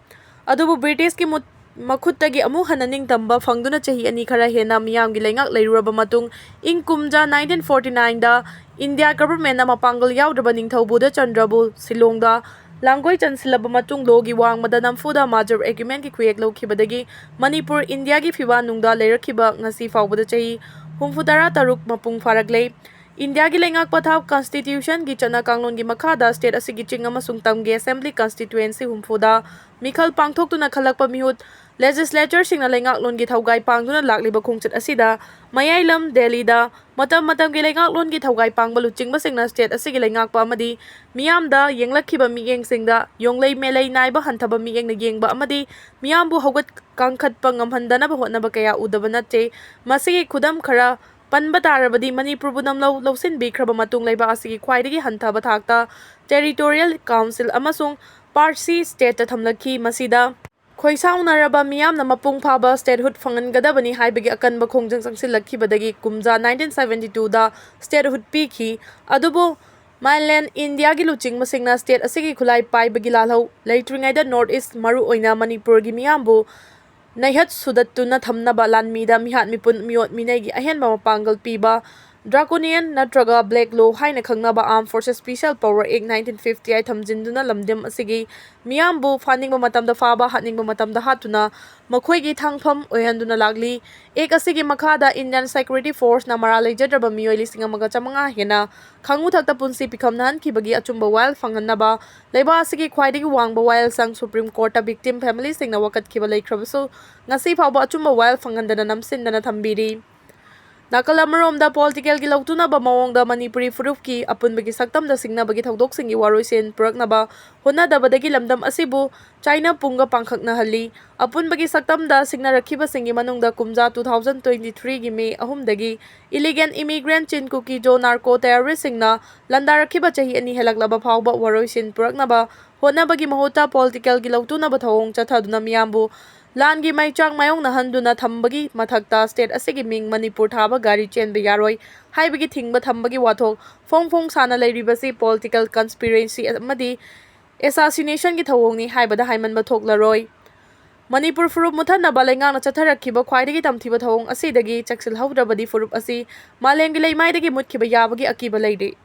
ꯑꯗꯨꯕꯨ ꯕ꯭ꯔꯤꯇꯤꯁꯀꯤ ꯃꯨꯠ-, ꯃꯈꯨꯠꯇꯒꯤ ꯑꯃꯨꯛ ꯍꯟꯅ ꯅꯤꯡꯇꯝꯕ ꯐꯪꯗꯨꯅ ꯆꯍꯤ ꯑꯅꯤ ꯈꯔ ꯍꯦꯟꯅ ꯃꯤꯌꯥꯝꯒꯤ ꯂꯩꯉꯥꯛ ꯂꯩꯔꯨꯔꯕ ꯃꯇꯨꯡ, ꯏꯪ ꯀꯨꯝꯖꯥ nineteen forty nine ꯗ ꯏꯟꯗꯤꯌꯥ government ꯅ ꯃꯄꯥꯡꯒꯜ ꯌꯥꯎꯗ꯭ꯔꯕ ꯅꯤꯡꯊꯧ ꯕꯨꯙꯆꯟꯗ꯭ꯔꯕꯨ ꯁꯤꯂꯣꯡꯗ ꯂꯥꯡꯒꯣꯏ ꯆꯟꯁꯤꯜꯂꯕ ꯃꯇꯨꯡ, ꯂꯣꯒꯤ ꯋꯥꯡꯃꯗ ꯅꯝꯐꯨꯗ ꯃꯥꯖꯔ ꯑꯦꯒ꯭ꯔꯤꯃꯦꯟꯒꯤ ꯈꯨꯌꯦꯛ ꯂꯧꯈꯤꯕꯗꯒꯤ ꯃꯅꯤꯄꯨꯔ ꯏꯟꯗꯤꯌꯥꯒꯤ ꯐꯤꯕꯥꯟꯅꯨꯡꯗ ꯂꯩꯔꯛꯈꯤꯕ ꯉꯁꯤ ꯐꯥꯎꯕꯗ ꯆꯍꯤ ꯍꯨꯝꯐꯨ ꯇꯔꯥ ꯇꯔꯨꯛ ꯃꯄꯨꯡ ꯐꯥꯔꯛꯂꯦ꯫ ꯏꯟꯗꯤꯌꯥꯒꯤ ꯂꯩꯉꯥꯛ ꯄꯊꯥꯞ constitution ꯒꯤ ꯆꯠꯅ ꯀꯥꯡꯂꯣꯟꯒꯤ ꯃꯈꯥꯗ state ꯑꯁꯤꯒꯤ ꯆꯤꯡ ꯑꯃꯁꯨꯡ ꯇꯝꯒꯤ assembly constituency ꯍꯨꯝꯐꯨꯗ ꯃꯤꯈꯜ ꯄꯥꯡꯊꯣꯛꯇꯨꯅ ꯈꯜꯂꯛꯄ ꯃꯤꯍꯨꯠ legislature ꯁꯤꯡꯅ ꯂꯩꯉꯥꯛꯂꯣꯟꯒꯤ ꯊꯧꯒꯥꯏ ꯄꯥꯡꯗꯨꯅ ꯂꯥꯛꯂꯤꯕ ꯈꯣꯡꯆꯠ ꯑꯁꯤꯗ ꯃꯌꯥꯏꯂꯝ ꯗꯦꯜꯂꯤꯗ ꯃꯇꯝ ꯃꯇꯝꯒꯤ ꯂꯩꯉꯥꯛꯂꯣꯟꯒꯤ ꯊꯧꯒꯥꯏ ꯄꯥꯡꯕ ꯂꯨꯆꯤꯡꯕꯁꯤꯡꯅ state ꯑꯁꯤꯒꯤ ꯂꯩꯉꯥꯛꯄ ꯑꯃꯗꯤ ꯃꯤꯌꯥꯝꯗ ꯌꯦꯡꯂꯛꯈꯤꯕ ꯃꯤꯠꯌꯦꯡꯁꯤꯡꯗ ꯌꯣꯡꯂꯩ ꯃꯦꯂꯩ ꯅꯥꯏꯕ ꯍꯟꯊꯕ ꯃꯤꯠꯌꯦꯡꯅ ꯌꯦꯡꯕ ꯑꯃꯗꯤ ꯃꯤꯌꯥꯝꯕꯨ ꯍꯧꯒꯠ ꯀꯥꯡꯈꯠꯄ ꯉꯝꯍꯟꯗꯅꯕ ꯍꯣꯠꯅꯕ ꯀꯌꯥ ꯎꯗꯕ ꯅꯠꯇꯦ꯫ ꯃꯁꯤꯒꯤ ꯈꯨꯗꯝ ꯈꯔ ꯄꯟꯕ ꯇꯥꯔꯕꯗꯤ ꯃꯅꯤꯄꯨꯔꯕꯨ ꯅꯝꯂꯧ ꯂꯧꯁꯤꯟꯕꯤꯈ꯭ꯔꯕ ꯃꯇꯨꯡ ꯂꯩꯕꯥꯛ ꯑꯁꯤꯒꯤ ꯈ꯭ꯋꯥꯏꯗꯒꯤ ꯍꯟꯊꯕ ꯊꯥꯛꯇ territorial council ꯑꯃꯁꯨꯡ parsi state ꯊꯝꯂꯛꯈꯤ꯫ ꯃꯁꯤꯗ ꯈꯣꯏꯁꯥꯎꯅꯔꯕ ꯃꯤꯌꯥꯝꯅ ꯃꯄꯨꯡ ꯐꯥꯕ statehood ꯐꯪꯍꯟꯒꯗꯕꯅꯤ ꯍꯥꯏꯕꯒꯤ ꯑꯀꯟꯕ ꯈꯣꯡꯖꯪ ꯆꯪꯁꯤꯜꯂꯛꯈꯤꯕꯗꯒꯤ ꯀꯨꯝꯖꯥ nineteen seventy two ꯗ statehood ꯄꯤꯈꯤ꯫ ꯑꯗꯨꯕꯨ mainland ꯏꯟꯗꯤꯌꯥꯒꯤ ꯂꯨꯆꯤꯡꯕꯁꯤꯡꯅ state ꯑꯁꯤꯒꯤ ꯈꯨꯠꯂꯥꯏ ꯄꯥꯏꯕꯒꯤ ꯂꯥꯜꯍꯧ ꯂꯩꯇ꯭ꯔꯤꯉꯩꯗ North East, ꯃꯔꯨꯑꯣꯏꯅ ꯃꯅꯤꯄꯨꯔꯒꯤ ꯃꯤꯌꯥꯝꯕꯨ ꯅꯩꯍꯠ ꯁꯨꯗꯠꯇꯨꯅ ꯊꯝꯅꯕ ꯂꯥꯟꯃꯤꯗ ꯃꯤꯍꯥꯠ ꯃꯤꯄꯨꯟ ꯃꯤꯑꯣꯠ ꯃꯤꯅꯩꯒꯤ ꯑꯍꯦꯟꯕ ꯃꯄꯥꯡꯒꯜ ꯄꯤꯕ draconian ꯅꯠꯇ꯭ꯔꯒ black law ꯍꯥꯏꯅ ꯈꯪꯅꯕ Armed Forces Special Power Act nineteen fifty eight ꯊꯝꯖꯤꯟꯗꯨꯅ ꯂꯝꯗꯝ ꯑꯁꯤꯒꯤ ꯃꯤꯌꯥꯝꯕꯨ ꯐꯥꯅꯤꯡꯕ ꯃꯇꯝꯗ ꯐꯥꯕ, ꯍꯥꯠꯅꯤꯡꯕ ꯃꯇꯝꯗ ꯍꯥꯠꯇꯨꯅ ꯃꯈꯣꯏꯒꯤ ꯊꯥꯡꯐꯝ ꯑꯣꯏꯍꯟꯗꯨꯅ ꯂꯥꯛꯂꯤ꯫ Act ꯑꯁꯤꯒꯤ ꯃꯈꯥꯗ Indian Security Force ꯅ ꯃꯔꯥꯜ ꯂꯩꯖꯗ꯭ꯔꯕ ꯃꯤꯑꯣꯏ ꯂꯤꯁꯤꯡ ꯑꯃꯒ ꯆꯥꯃꯉꯥ ꯍꯦꯟꯅ ꯈꯪꯉꯨ ꯊꯛꯇ ꯄꯨꯟꯁꯤ ꯄꯤꯈꯝꯅꯍꯟꯈꯤꯕꯒꯤ ꯑꯆꯨꯝꯕ ꯋꯥꯌꯦꯜ ꯐꯪꯍꯟꯅꯕ ꯂꯩꯕꯥꯛ ꯑꯁꯤꯒꯤ ꯈ꯭ꯋꯥꯏꯗꯒꯤ ꯋꯥꯡꯕ ꯋꯥꯌꯦꯜꯁꯪ Supreme Court ꯇ victim family ꯁꯤꯡꯅ ꯋꯥꯀꯠꯈꯤꯕ ꯂꯩꯈ꯭ꯔꯕꯁꯨ, ꯉꯁꯤ ꯐꯥꯎꯕ ꯑꯆꯨꯝꯕ ꯋꯥꯌꯦꯜ ꯐꯪꯍꯟꯗꯅ ꯅꯝꯁꯤꯟꯗꯅ ꯊꯝꯕꯤꯔꯤ꯫ ꯅꯥꯀꯜ ꯑꯃꯔꯣꯝꯗ political ꯒꯤ ꯂꯧꯇꯨꯅꯕ ꯃꯑꯣꯡꯗ ꯃꯅꯤꯄꯨꯔꯤ ꯐꯨꯔꯨꯞꯀꯤ ꯑꯄꯨꯟꯕꯒꯤ ꯁꯛꯇꯝꯗ ꯁꯤꯡꯅꯕꯒꯤ ꯊꯧꯗꯣꯛꯁꯤꯡꯒꯤ ꯋꯥꯔꯣꯏꯁꯤꯟ ꯄꯨꯔꯛꯅꯕ ꯍꯣꯠꯅꯗꯕꯗꯒꯤ ꯂꯝꯗꯝ ꯑꯁꯤꯕꯨ ꯆꯥꯏꯅ ꯄꯨꯡꯒ ꯄꯥꯡꯈꯛꯅꯍꯜꯂꯤ꯫ ꯑꯄꯨꯟꯕꯒꯤ ꯁꯛꯇꯝꯗ ꯁꯤꯡꯅꯔꯛꯈꯤꯕꯁꯤꯡꯒꯤ ꯃꯅꯨꯡꯗ ꯀꯨꯝꯖꯥ two thousand twenty three ꯒꯤ May ꯑꯍꯨꯝꯗꯒꯤ illegal immigrant Chin Kuki Zo narco terrorist ꯁꯤꯡꯅ ꯂꯥꯟꯗꯥꯔꯛꯈꯤꯕ ꯆꯍꯤ ꯑꯅꯤ ꯍꯦꯜꯂꯛꯂꯕ ꯐꯥꯎꯕ ꯋꯥꯔꯣꯏꯁꯤꯟ ꯄꯨꯔꯛꯅꯕ ꯍꯣꯠꯅꯕꯒꯤ ꯃꯍꯨꯠꯇ political ꯒꯤ ꯂꯧꯇꯨꯅꯕ ꯊꯧꯑꯣꯡ ꯆꯠꯊꯗꯨꯅ ꯃꯤꯌꯥꯝꯕꯨ ꯂꯥꯟꯒꯤ ꯃꯩꯆꯥꯛ ꯃꯥꯌꯣꯛꯅꯍꯟꯗꯨꯅ ꯊꯝꯕꯒꯤ ꯃꯊꯛꯇ state ꯑꯁꯤꯒꯤ ꯃꯤꯡ ꯃꯅꯤꯄꯨꯔ ꯊꯥꯕ ꯒꯥꯔꯤ ꯆꯦꯟꯕ ꯌꯥꯔꯣꯏ ꯍꯥꯏꯕꯒꯤ ꯊꯤꯡꯕ ꯊꯝꯕꯒꯤ ꯋꯥꯊꯣꯛ ꯐꯣꯡ ꯐꯣꯡ ꯁꯥꯅ ꯂꯩꯔꯤꯕꯁꯤ political conspiracy ꯑꯃꯗꯤ assassination ꯒꯤ ꯊꯧꯑꯣꯡꯅꯤ ꯍꯥꯏꯕꯗ ꯍꯥꯏꯃꯟꯕ ꯊꯣꯛꯂꯔꯣꯏ꯫ ꯃꯅꯤꯄꯨꯔ ꯐꯨꯔꯨꯞ ꯃꯨꯠꯊꯠꯅꯕ ꯂꯩꯉꯥꯛꯅ ꯆꯠꯊꯔꯛꯈꯤꯕ ꯈ꯭ꯋꯥꯏꯗꯒꯤ ꯇꯝꯊꯤꯕ ꯊꯧꯑꯣꯡ ꯑꯁꯤꯗꯒꯤ ꯆꯦꯛꯁꯤꯜꯍꯧꯗ꯭ꯔꯕꯗꯤ ꯐꯨꯔꯨꯞ ꯑꯁꯤ ꯃꯥꯂꯦꯝꯒꯤ ꯂꯩꯃꯥꯏꯗꯒꯤ ꯃꯨꯠꯈꯤꯕ ꯌꯥꯕꯒꯤ ꯑꯀꯤꯕ ꯂꯩꯔꯤ꯫